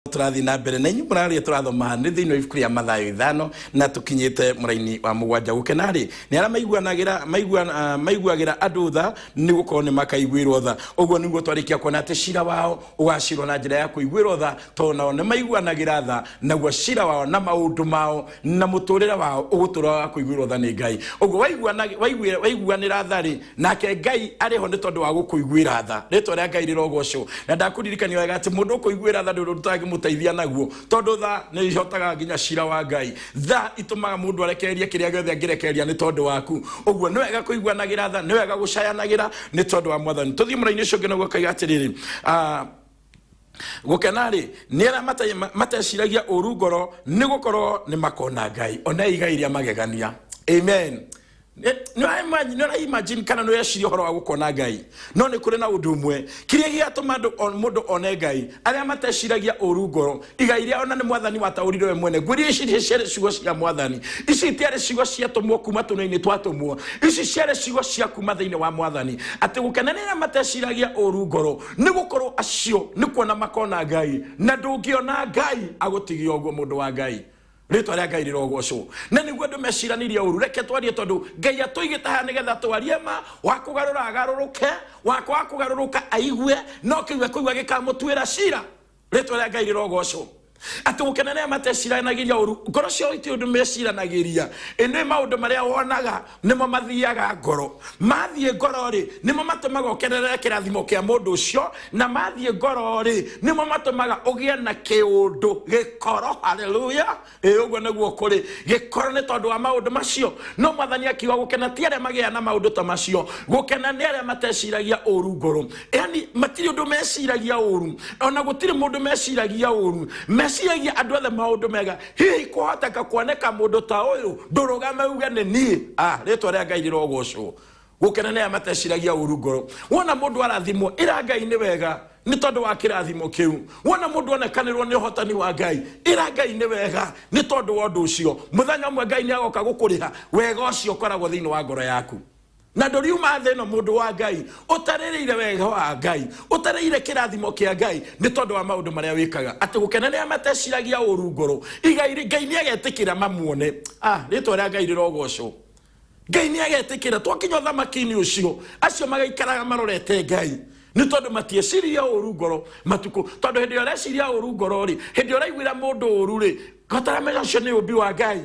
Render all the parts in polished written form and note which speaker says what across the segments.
Speaker 1: Tũrathiĩ na mbere na inyuĩ mũrarĩa tũrathoma nĩ thĩinĩ wa ibuku rĩa Mathayo 5 na tũkinyĩte mũraini wa 7. Gũkena rĩ nĩ arĩa maiguanagĩra maiguagĩra andũ tha, nĩ gũkorwo nĩ makaiguĩrwo tha. Ũguo nĩguo twarĩkia kuona atĩ cira wao ũgacirwo na njĩra ya kũiguĩrwo tha, tondũ nao nĩ maiguanagĩra tha, naguo cira wao na maũndũ mao na mũtũrĩre wao ũgũtũra wa kũiguĩrwo tha nĩ Ngai. Ũguo waiguanĩra tha rĩ, nake Ngai arĩ ho nĩ tondũ wa gũkũiguĩra tha. Rĩtwa rĩa Ngai rĩrogocwo. Na ndakũririkania wega atĩ mũndũ ũkũiguĩra tha ndũrĩ ũndũ ũtangĩmũteithia naguo, tondũ tha nĩ ihotaga nginya cira wa Ngai. Tha itũmaga mũndũ arekererie kĩrĩa gĩothe angĩrekereria nĩ tondũ waku. Ũguo nĩ wega kũiguanagĩra tha, nĩ wega gũcayanagĩra nĩ tondũ wa Mwathani. Tũthiĩ mũraini ũcio ũngĩ naguo akaiga atĩrĩrĩ, gũkena-rĩ nĩ arĩa mateciragia ũru ngoro, nĩ gũkorwo nĩ makona Ngai. Ona igai rĩa magegania. Amen. Nĩ ũra imagine kana nĩ ũreciria ũhoro wa gũkona Ngai? No nĩ kũrĩ na ũndũ ũmwe kĩrĩa gĩatũma mũndũ one Ngai, arĩa mateciragia ũru ngoro, igai rĩa ona nĩ Mwathani wataũrire we mwene. Ngwĩrire ici ciarĩ ciugo cia Mwathani, ici itiarĩ ciugo ciatũmwo kuma tũnua-inĩ twatũmwo, ici ciarĩ ciugo cia kuma thĩinĩ wa Mwathani, atĩ gũkena nĩ arĩa mateciragia ũru ngoro, nĩ gũkorwo acio nĩ kuona makona Ngai. Na ndũngĩona Ngai agũtigia ũguo, mũndũ wa Ngai. Rĩtwa rĩa Ngai rĩrogocwo. Na nĩguo andũ meciranirie ũru, reke twarie, tondũ Ngai atũigĩte haha nĩgetha twarie ma. Wa kũgarũra agarũrũke, wa kwaga kũgarũrũka aigue, no kĩu ekũigua gĩkamũtuĩra cira. Rĩtwa rĩa Ngai rĩrogocwo. Atĩ gũkena nĩ arĩa mateciranagĩria ũru ngoro ciao, itirĩ ũndũ meciranagĩria. Ĩnĩ maũndũ marĩa wonaga nĩmo mathiaga ngoro. Mathiĩ ngoro rĩ, nĩmo matũmaga ũkenerere kĩrathimo kĩa mũndũ ũcio, na mathiĩ ngoro rĩ, nĩmo matũmaga ũgĩe na kĩũndũ gĩkoro. Haleluya! Ĩ ũguo nĩguo kũrĩ gĩkoro nĩ tondũ wa maũndũ macio. No Mwathani akiuga gũkena ti arĩa magĩaga na maũndũ ta macio, gũkena nĩ arĩa mateciragia ũru ngoro. Yani matirĩ ũndũ meciragia ũru, ona gũtirĩ mũndũ meciragia ũru, meciragia andũ othe maũndũ mega. Hihi kwahoteka kuoneka mũndũ ta ũyũ? Ndũrũgame uge nĩ niĩ. Ah, rĩtwa rĩa Ngai rĩrogocwo. Gũkena nĩ arĩa mateciragia ũru ngoro. Wona mũndũ arathimwo, ĩra Ngai nĩ wega nĩ tondũ wa kĩrathimo kĩu. Wona mũndũ onekanĩrwo nĩ ũhotani wa Ngai, ĩra Ngai nĩ wega nĩ tondũ wa ũndũ ũcio. Mũthenya ũmwe Ngai nĩ agoka gũkũrĩha wega ũcio ũkoragwo thĩinĩ wa ngoro yaku. Na ndũriuma thĩ ĩno, mũndũ wa Ngai, ũtarĩrĩire wega wa Ngai, ũtarĩire kĩrathimo kĩa Ngai nĩ tondũ wa maũndũ marĩa wĩkaga. Atĩ gũkena nĩ arĩa mateciragia ũru ngoro, igai rĩ Ngai nĩ agetĩkĩra mamuone. Ah, rĩtwa rĩa Ngai rĩrogocwo. Ngai nĩ agetĩkĩra twakinya ũthamaki-inĩ ũcio, acio magaikaraga marorete Ngai nĩ tondũ matieciria ũru ngoro matukũ. Tondũ hĩndĩ ĩrĩa ũreciria ũru ngoro rĩ, hĩndĩ ĩrĩa ũraiguĩra mũndũ ũru rĩ, gataramenya ũcio nĩ ũmbi wa Ngai,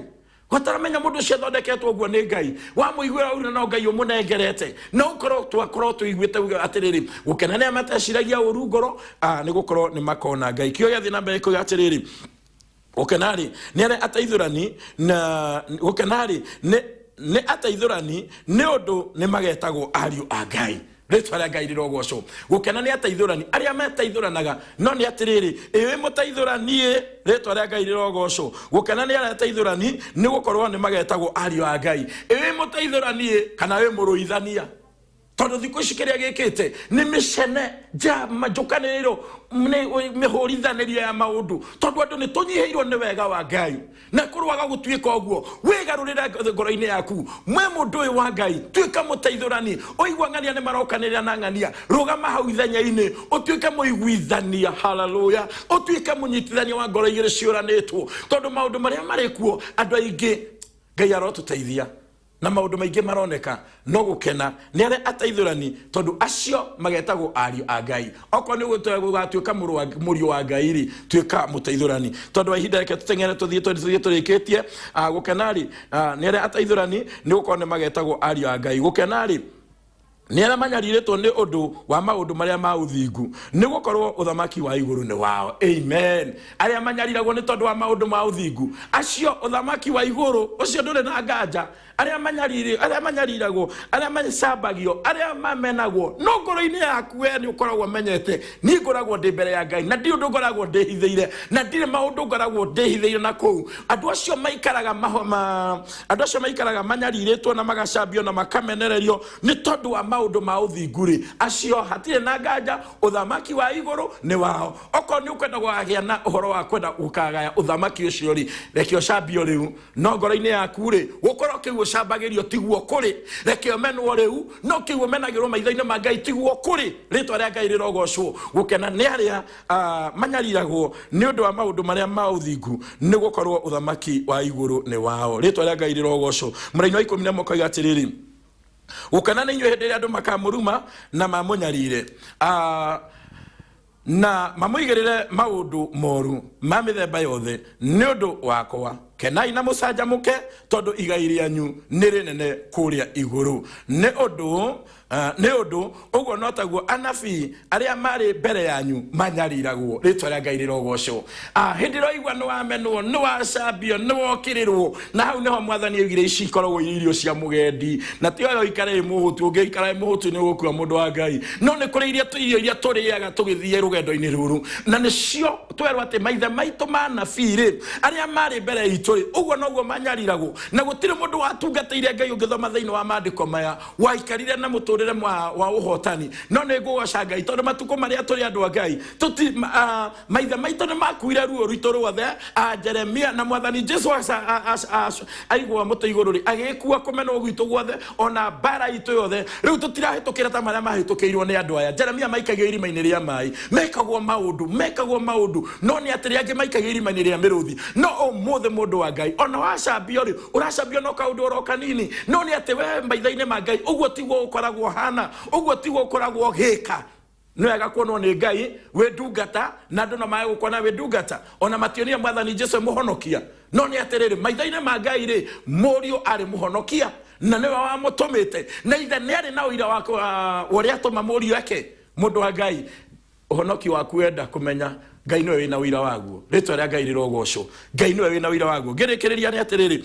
Speaker 1: gataramenya mũndũ ũcio athondeketwo ũguo nĩ Ngai. Wamũiguĩra ũru no Ngai ũmũnengerete. No ũkorwo twakorwo tũiguĩte uge atĩrĩrĩ, gũkena nĩ arĩa mateciragia ũru ngoro, nĩ gũkorwo nĩ makona Ngai. Kĩo gĩathiĩ na mbere kuuga atĩrĩrĩ, gũkena rĩ nĩ arĩa ateithũrani, na gũkena rĩ nĩ ateithũrani, nĩ ũndũ nĩ magetagwo ariũ a Ngai. Rĩtwa rĩa Ngai rĩrogocwo. Gũkena nĩ ateithũrani, arĩa mateithũranaga. No nĩ atĩrĩrĩ, ĩĩ mũteithũrani, rĩtwa rĩa Ngai rĩrogocwo. Gũkena nĩ arĩa ateithũrani, nĩ gũkorwo nĩ magetagwo ariũ a Ngai. Ĩĩ mũteithũrani, kana wĩ mũrũithania? Tondũ thikũ ici kĩrĩa gĩkĩte nĩ mĩcene njama njũkanĩrĩro, nĩ mĩhũrithanĩrio ya maũndũ, tondũ andũ nĩ tũnyihĩirwo nĩ wega wa Ngai. Na kũrwaga gũtuĩka ũguo, wĩgarũrĩre ngoro-inĩ yaku. Mwe mũndũ ũyũ wa Ngai, tuĩka mũteithũrani. Ũigua ng'ania nĩ marokanĩrĩra na ng'ania, rũgama hau ithenya-inĩ ũtuĩke mũiguithania. Haleluya! Ũtuĩke mũnyitithania wa ngoro igĩrĩ ciũranĩtwo, tondũ maũndũ marĩa marĩ kuo andũ aingĩ, Ngai arotũteithia na maũndũ maingĩ maroneka. No gũkena nĩ arĩa ateithũrani, tondũ acio magetagwo ariũ a Ngai. Okorwo nĩ gũgatuĩka mũriũ wa Ngai rĩ, tuĩka mũteithũrani. Tondũ wa ihinda, reke tũteng'ere tũthiĩ tũthiĩ tũrĩkĩtie. Gũkena rĩ nĩ arĩa ateithũrani, nĩ gũkorwo nĩ magetagwo ariũ a Ngai. Gũkena rĩ nĩ arĩa manyarirĩtwo nĩ ũndũ wa maũndũ marĩa ma ũthingu, nĩ gũkorwo ũthamaki wa igũrũ nĩ wao. Amen. Arĩa manyariragwo nĩ tondũ wa maũndũ ma ũthingu, acio ũthamaki wa igũrũ ũcio ndũrĩ na nganja. Arĩa manyariri, arĩa manyariragwo, arĩa macambagio, arĩa mamenagwo, no ngoro-inĩ yaku we nĩ ũkoragwo ũmenyete, niĩ ngoragwo ndĩ mbere ya Ngai na ndirĩ ũndũ ngoragwo ndĩhithĩire, na ndirĩ maũndũ ngoragwo ndĩhithĩire na kũu. Andũ acio maikaraga maho, ma, andũ acio maikaraga manyarirĩtwo na magacambio na makamenererio nĩ tondũ wa maũndũ. maũndũ ma ũthingu rĩ, acio hatirĩ na nganja ũthamaki wa igũrũ nĩ wao. Okorwo nĩ ũkwenda gũkagĩa na ũhoro wa kwenda gũkagaya ũthamaki ũcio rĩ, reke ũcambio rĩu, no ngoro-inĩ yaku rĩ, gũkorwo kĩu ũcambagĩrio tiguo kũrĩ. Reke ũmenwo rĩu, no kĩu ũmenagĩrwo maitho-inĩ ma Ngai tiguo kũrĩ. Rĩtwa rĩa Ngai rĩrogocwo. Gũkena nĩ arĩa manyariragwo nĩ ũndũ wa maũndũ marĩa ma ũthingu, nĩ gũkorwo ũthamaki wa igũrũ nĩ wao. Rĩtwa rĩa Ngai rĩrogocwo. Mũraini wa 11 ũkoiga atĩrĩrĩ, gũkena nĩ inyuĩ hĩndĩ ĩrĩa andũ makamũruma na mamũnyarire, na mamũigĩrĩre maũndũ moru ma mĩthemba yothe nĩ ũndũ wakwa. Kenai na mũcanjamũke, tondũ igai rĩanyu nĩ rĩnene kũrĩa igũrũ. Nĩ ũndũ nĩ ũndũ ũguo no taguo anabii arĩa marĩ mbere yanyu manyariragwo. Rĩtwa rĩa Ngai rĩrogocwo. Hĩndĩ ĩrĩa waigua nĩ wamenwo, nĩ wacambio, nĩ wokĩrĩrwo, na hau nĩho Mwathani augire ici ikoragwo irĩ irio cia mũgendi, na ti oyo ikare ĩ mũhũtu. Ũngĩikara ĩ mũhũtu nĩ ũgũkua, mũndũ wa Ngai. No nĩ kũrĩ irio iria tũrĩaga tũgĩthiĩ rũgendo-inĩ rũrũ, na nĩcio twerwo atĩ maithe maitũ ma anabii rĩ, arĩa marĩ mbere itũ rĩ, ũguo noguo manyariragwo. Na gũtirĩ mũndũ watungatĩire Ngai ũngĩthoma thĩinĩ wa maandĩko maya waikarire na mũtũrĩre wa ũhotani. No nĩ ngũgoca Ngai tondũ matukũ marĩa tũrĩ andũ a Ngai, tũti, maithe maitũ nĩ makuire ruo rwitũ ruothe. Jeremia na Mwathani Jesu aigua mũtĩ igũrũ rĩ, agĩkua kũmenwo gwitũ guothe ona mbara itũ yothe. Rĩu tũtirahĩtũkĩra ta marĩa mahĩtũkĩirwo nĩ andũ aya. Jeremia maikagio irima-inĩ rĩa maĩ, mekagwo maũndũ, mekagwo maũndũ, no nĩ atĩrĩ, angĩ maikagio irima-inĩ rĩa mĩrũthi. No ũmũthĩ mũndũ wa Ngai, ona wacambio rĩ, ũracambio no kaũndũ oro kanini, no nĩ atĩ we maitho-inĩ ma Ngai ũguo tiguo ũkoragwo ũhana, ũguo tiguo ũkoragwo ũgĩka. Nĩ wega kuonwo nĩ Ngai wĩ ndungata, na andũ no mage gũkuona wĩ ndungata, ona mationire Mwathani Jesu e mũhonokia. No nĩ atĩrĩrĩ, maitho-inĩ ma Ngai rĩ, mũriũ arĩ mũhonokia, na nĩwe wamũtũmĩte, na ithe nĩ arĩ na ũira wa ũrĩa atũma mũriũ eke. Mũndũ wa Ngai, ũhonokio waku wenda kũmenya, Ngai nĩwe wĩna ũira waguo. Rĩtwa rĩa Ngai rĩrogocwo. Ngai nĩwe wĩna ũira waguo. Ngĩrĩkĩrĩria nĩ atĩrĩrĩ,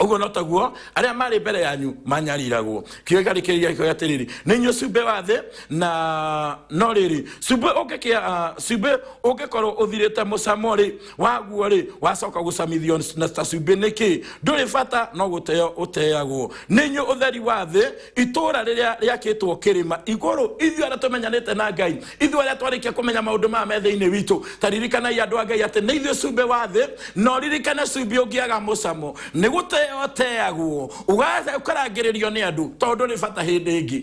Speaker 1: ũguo no taguo arĩa marĩ mbere yanyu manyariragwo. Kiugo gĩkarĩkĩrĩria gĩkoiga atĩrĩrĩ, nĩ inyuĩ cumbĩ wa thĩ, na no rĩrĩ, cumbĩ ũngĩkĩa, cumbĩ ũngĩkorwo ũthirĩte mũcamo rĩ, waguo rĩ, wacoka gũcamithio na ta cumbĩ nĩkĩ? Ndũrĩ bata, no gũteo ũteagwo. Nĩ inyuĩ ũtheri wa thĩ, itũũra rĩrĩa rĩakĩtwo kĩrĩma igũrũ. Ithuĩ arĩa tũmenyanĩte na Ngai, ithuĩ arĩa twarĩkia kũmenya maũndũ maya me thĩinĩ witũ, ta ririkanai andũ a Ngai atĩ nĩ ithuĩ cumbĩ wa thĩ. Na ũririkane cumbĩ ũngĩaga mũcamo nĩ gũteo ũteagwo, ũkarangĩrĩrio nĩ andũ, tondũ ndũrĩ bata hĩndĩ ĩngĩ.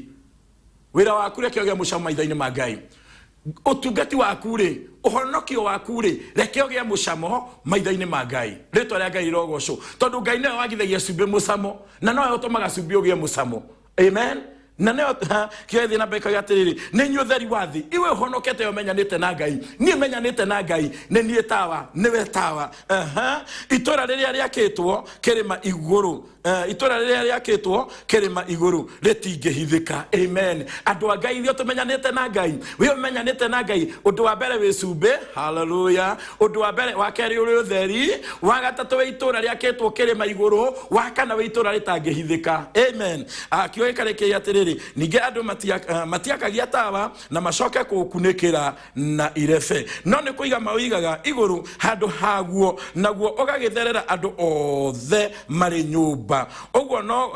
Speaker 1: Wĩra waku reke ũgĩe mũcamo maitho-inĩ ma Ngai. Ũtungati waku rĩ, ũhonokio waku rĩ, reke ũgĩe mũcamo maitho-inĩ ma Ngai. Rĩtwa rĩa Ngai rĩrogocwo, tondũ Ngai nĩwe wagithagia cumbĩ mũcamo, na nowe ũtũmaga cumbĩ ũgĩe mũcamo. Amen. Na nĩyo kĩo ĩthiĩ na mbere ĩkoiga atĩrĩrĩ, nĩ inyuĩ ũtheri wa thĩ. Iwe ũhonokete ũmenyanĩte na Ngai, niĩ menyanĩte na Ngai, nĩ niĩ tawa, nĩwe tawa. Itũũra rĩrĩa rĩakĩtwo kĩrĩma igũrũ, itũũra rĩrĩa rĩakĩtwo kĩrĩma igũrũ rĩtingĩhithĩka. Amen. Andũ a Ngai, ithuĩ tũmenyanĩte na Ngai, we ũmenyanĩte na Ngai, ũndũ wa mbere wĩ cumbĩ, haleluya. Ũndũ wa mbere, wa kerĩ ũrĩ ũtheri, wa gatatũ wĩ itũũra rĩakĩtwo kĩrĩma igũrũ, wa kana wĩ itũũra rĩtangĩhithĩka. Amen. Kiugo gĩkarĩkĩria atĩrĩrĩ, ningĩ andũ matiakagia tawa na macoke kũũkunĩkĩra na irebe, no nĩ kũiga maũigaga igũrũ handũ haguo, naguo ũgagĩtherera andũ othe marĩ nyũmba. Ũguo no,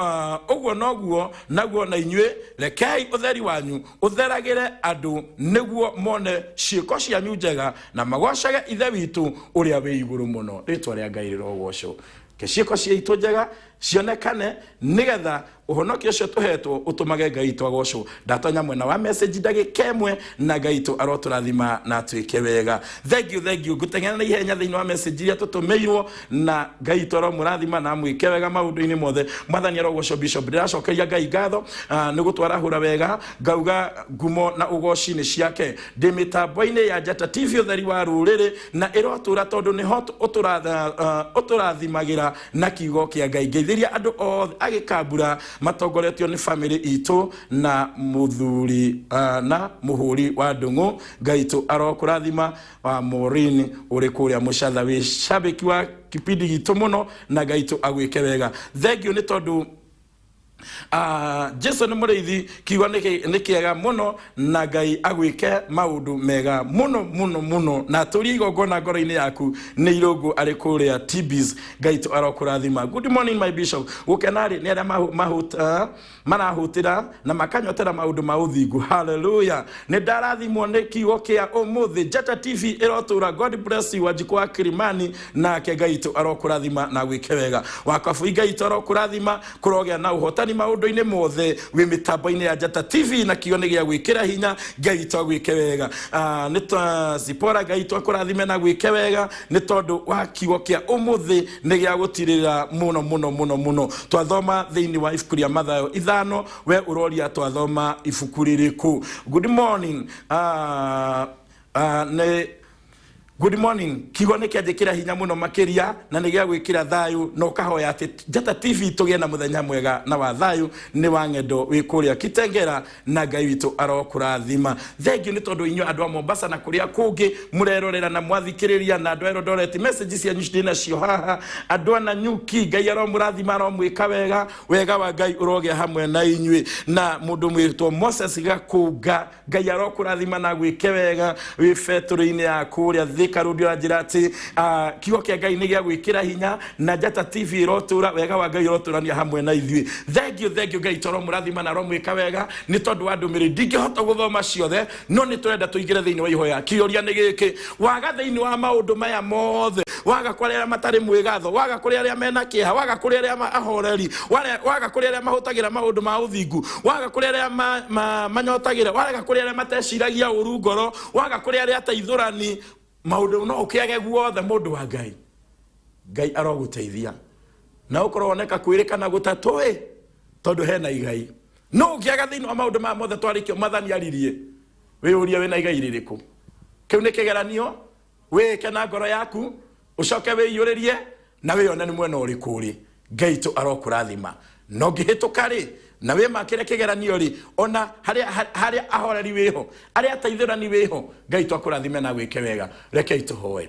Speaker 1: ũguo noguo naguo na inyuĩ, rekei ũtheri wanyu ũtheragĩre andũ, nĩguo mone ciĩko cianyu njega na magocage Ithe witũ ũrĩa wĩ igũrũ mũno. Rĩtwa rĩa Ngai rĩrogocwo. Reke ciĩko ciitũ njega cionekane, nĩgetha ũhonokio ũcio tũhetwo ũtũmage Ngai witũ agocwo. Ndatonya mwena wa message ndagĩka ĩmwe, na Ngai witũ arotũrathima na atwĩke wega. Thank you, thank you. Ngũteng'era na ihenya thĩinĩ wa message iria tũtũmĩirwo, na Ngai witũ aromũrathima na amwĩke wega maũndũ-inĩ mothe. Mwathani arogocwo. Bishop, ndĩracokeria Ngai ngatho nĩ gũtwarahũra wega, ngauga ngumo na ũgoci nĩ ciake. Ndĩ mĩtambo-inĩ ya Njata TV, ũtheri wa rũrĩrĩ, na ĩrotũra tondũ nĩho ũtũrathimagĩra na kiugo kĩa Ngai. Ngeithĩria andũ othe agĩkambura matongoretio nĩ famĩlĩ itũ na mũthuri na mũhũri wa ndũng'ũ. Ngai witũ arokũrathima. Wa Maureen ũrĩ kũrĩa Mũcatha, wĩ shabiki wa kipindi gitũ mũno, na Ngai witũ agwĩke wega. Thank you nĩ tondũ Jesu nĩ mũrĩithi, kiugo nĩ kĩega mũno, na Ngai agwĩke maũndũ mega mũno mũno mũno, na atũrie igongona ngoro-inĩ yaku. Nĩ Irũngũ arĩ kũrĩa Tbs. Ngai tũ arokũrathima. Good morning, my bishop. Gũkena rĩ nĩ arĩa marahũtĩra na makanyotera maũndũ ma ũthingu. Haleluya! Nĩ ndarathimwo nĩ kiugo kĩa ũmũthĩ. Njata TV ĩrotũra. God bless you. Wanjikũ wa Kilimani, nake Ngai witũ arokũrathima na gwĩke wega. Wakabui, Ngai witũ arokũrathima, kũrogĩa na ũhotani maũndũ-inĩ mothe wĩ mĩtambo-inĩ ya Njata TV, na kiugo nĩ gĩa gwĩkĩra hinya. Ngai witũ agwĩke wega. Nĩ twa Zipora, Ngai witũ akũrathime na gwĩke wega nĩ tondũ wa kiugo kĩa ũmũthĩ, nĩ gĩa gũtirĩra mũno mũno mũno mũno. Twathoma thĩinĩ wa ibuku rĩa Mathayo 5. We ũroria twathoma ibuku rĩrĩkũ? Good morning. Nĩ good morning. Kiugo nĩ kĩanjĩkĩra hinya mũno makĩria, na nĩ gĩa gwĩkĩra thayũ, na ũkahoya atĩ Njata TV tũgĩe na mũthenya mwega na wa thayũ. Nĩ wa ng'endo wĩ kũrĩa Kitengera, na Ngai witũ arokũrathima. Thengiũ nĩ tondũ inyuĩ andũ a Mombasa na kũrĩa kũngĩ mũrerorera na mwathikĩrĩria, na andũ a Eldoret, message cianyu ndĩ nacio haha. Andũ a Nanyuki, Ngai aromũrathima, aromwĩka wega, wega wa Ngai ũrogĩa hamwe na inyuĩ. Na mũndũ mwĩtwo Moses Gakũnga, Ngai arokũrathima na gwĩke wega wĩ betũrũ-inĩ ya kũrĩa Thika Road. Ũranjĩra atĩ kiugo kĩa Ngai nĩ gĩa gwĩkĩra hinya, na Njata TV ĩrotũra, wega wa Ngai ũrotũrania hamwe na ithuĩ. Thengiũ, thengiũ. Ngai toro mũrathima na aromwĩka wega nĩ tondũ wa ndũmĩrĩri. Ndingĩhota gũthoma ciothe, no nĩ tũrenda tũingĩre thĩinĩ wa ihoya. Kĩũria nĩ gĩkĩ: waga thĩinĩ wa maũndũ maya mothe, waga kũrĩ arĩa matarĩ mwĩgatho, waga kũrĩ arĩa mena kĩeha, waga kũrĩ arĩa ahoreri, waga kũrĩ arĩa mahũtagĩra maũndũ ma ũthingu, waga kũrĩ arĩa manyotagĩra, waga kũrĩ arĩa mateciragia ũru ngoro, waga kũrĩ arĩa ateithũrani maũndũ, no ũkĩage guothe, mũndũ wa Ngai, Ngai arogũteithia na ũkorwo woneka kwĩrĩ kana gũtatũ ĩ, tondũ hena igai. No ũngĩaga thĩinĩ wa maũndũ maya mothe twarĩkio Mwathani aririe, wĩyũrie wĩna igai rĩrĩkũ. Kĩu nĩ kĩgeranio wĩke na ngoro yaku, ũcoke wĩiyũrĩrie na wĩyone nĩ mwena ũrĩkũ ũrĩ. Ngai tũ arokũrathima. Na ũngĩhĩtũka rĩ, na wĩmakĩre kĩgeranio rĩ, ona harĩa ahoreri wĩho, arĩa ateithũrani wĩho, Ngai tũ akũrathime na gwĩke wega. Rekei tũhoe.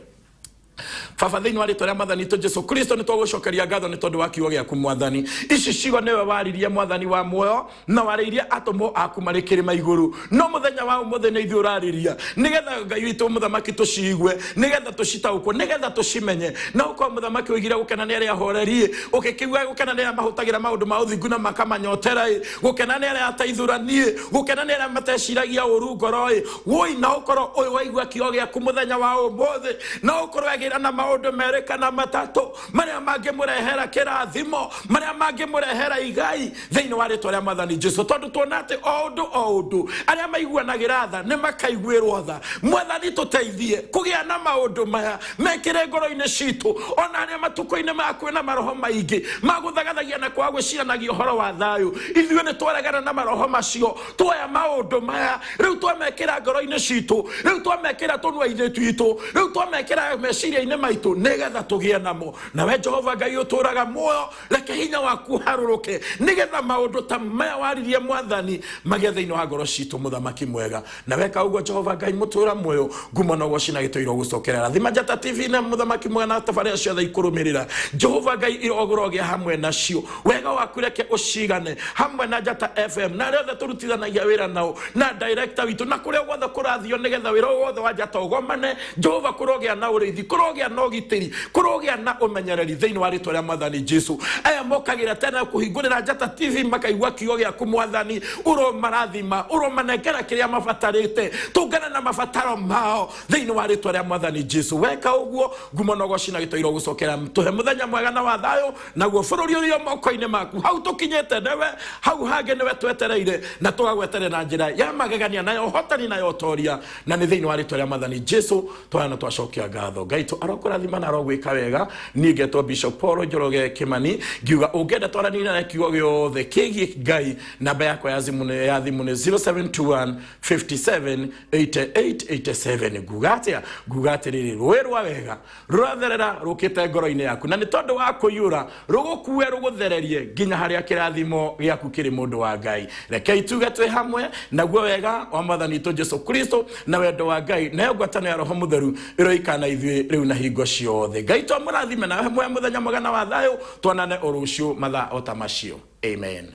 Speaker 1: Baba, thĩinĩ wa rĩtwa rĩa Mwathani witũ Jesu Kristo, nĩ twagũcokeria ngatho nĩ tondũ wa kiugo gĩaku. Mwathani, ici ciugo nĩwe waririe, Mwathani wa muoyo, na warĩirie atũmwo aku marĩ kĩrĩma igũrũ, no mũthenya wa ũmũthĩ nĩ ithuĩ ũrarĩria, nĩgetha Ngai witũ mũthamaki tũciigue, nĩgetha tũcitaũkwo, nĩgetha tũcimenye. Na ũkorwo mũthamaki ũigire gũkena nĩ arĩa ahoreri, ũgĩkiuga gũkena nĩ arĩa mahũtagĩra maũndũ ma ũthingu na makamanyotera ĩ, gũkena nĩ arĩa ateithũrani, gũkena nĩ arĩa mateciragia ũru ngoro ĩ. Woi, na ũkorwo ũyũ waigua kiugo gĩaku mũthenya wa ũmũthĩ, na ũkorwo agĩra na maũndũ merĩ kana matatũ marĩa mangĩmũrehera kĩrathimo, marĩa mangĩmũrehera igai thĩinĩ wa rĩtwa rĩa Mwathani Jesu, tondũ tuona atĩ o ũndũ o ũndũ arĩa maiguanagĩra tha nĩ makaiguĩrwo tha. Mwathani, tũteithie kũgĩa na maũndũ maya mekĩre ngoro-inĩ citũ, ona arĩa matukũ-inĩ maya kwĩna maroho maingĩ magũthagathagia na kwaga gwĩciranagia ũhoro wa thayũ. Ithuĩ nĩ twaregana na maroho macio, tuoya maũndũ maya rĩu, twamekĩra ngoro-inĩ citũ, rĩu twamekĩra tũnua-inĩ twitũ, rĩu twamekĩra meciria-inĩ maitũ, nĩgetha tũgĩe namo. Nawe Jehova Ngai ũtũraga muoyo, reke hinya waku harũrũke, nĩgetha maũndũ ta maya waririe, Mwathani, magĩe thĩinĩ wa ngoro citũ, mũthamaki mwega. Na weka ũguo, Jehova Ngai mũtũra muoyo, ngumo na ũgoci na gĩtũiro gũcokerera. Rathima Njata TV na mũthamaki mwega, na tabarĩra ciothe ikũrũmĩrĩra. Jehova Ngai, irogũrogĩa hamwe nacio, wega waku reke ũcigane hamwe na Njata FM na arĩa othe tũrutithanagia wĩra nao, na director witũ, na kũrĩa guothe kũrathio, nĩgetha wĩra ũyũ wothe wa Njata ũgomane. Jehova, kũrogĩa na ũrĩithi, kũrogĩa na ũgitĩri, kũrogĩa na ũmenyereri thĩinĩ wa rĩtwa rĩa Mwathani Jesu. Aya mokagĩra tene kũhingũrĩra Njata TV makaigua kiugo gĩaku, Mwathani, ũromarathima, ũromanengera kĩrĩa mabatarĩte, tũngana na mabataro mao thĩinĩ wa rĩtwa rĩa Mwathani Jesu. Weka ũguo, ngumo na ũgoci na gĩtũiro gũcokera. Tũhe mũthenya mwega na wa thayũ, naguo bũrũri ũrĩ o moko-inĩ maku. Hau tũkinyĩte nĩwe, hau hangĩ nĩwe twetereire, na tũgagweterera na njĩra ya magegania, na ya ũhotani, na ya ũtoria, na nĩ thĩinĩ wa rĩtwa rĩa Mwathani Jesu twana na twacokia ngatho. Ngai tũ arokũrathima na arogwĩka wega. Niĩ ngetwo Bishop Paul Njoroge Kimani, ngiuga ũngĩenda twaranĩrie na kiugo gĩothe kĩgiĩ Ngai, namba yakwa ya thimũ nĩ 0721 57 88 87. Nguga atĩa? Nguga atĩrĩrĩ, rũĩ rwa wega rũratherera rũkĩte ngoro-inĩ yaku, na nĩ tondũ wa kũiyũra rũgũkue rũgũthererie nginya harĩa kĩrathimo gĩaku kĩrĩ. Mũndũ wa Ngai, rekei tuge twĩ hamwe, naguo wega wa Mwathani witũ Jesu Kristo, na wendo wa Ngai, nayo ngwatano ya Roho Mũtheru ĩroikana na ithuĩ rĩu na hingo ciothe. Ngai twamũrathime na muhe mũthenya mwega na wa thayũ. Twanane o rũciũ mathaa o ta macio. Amen.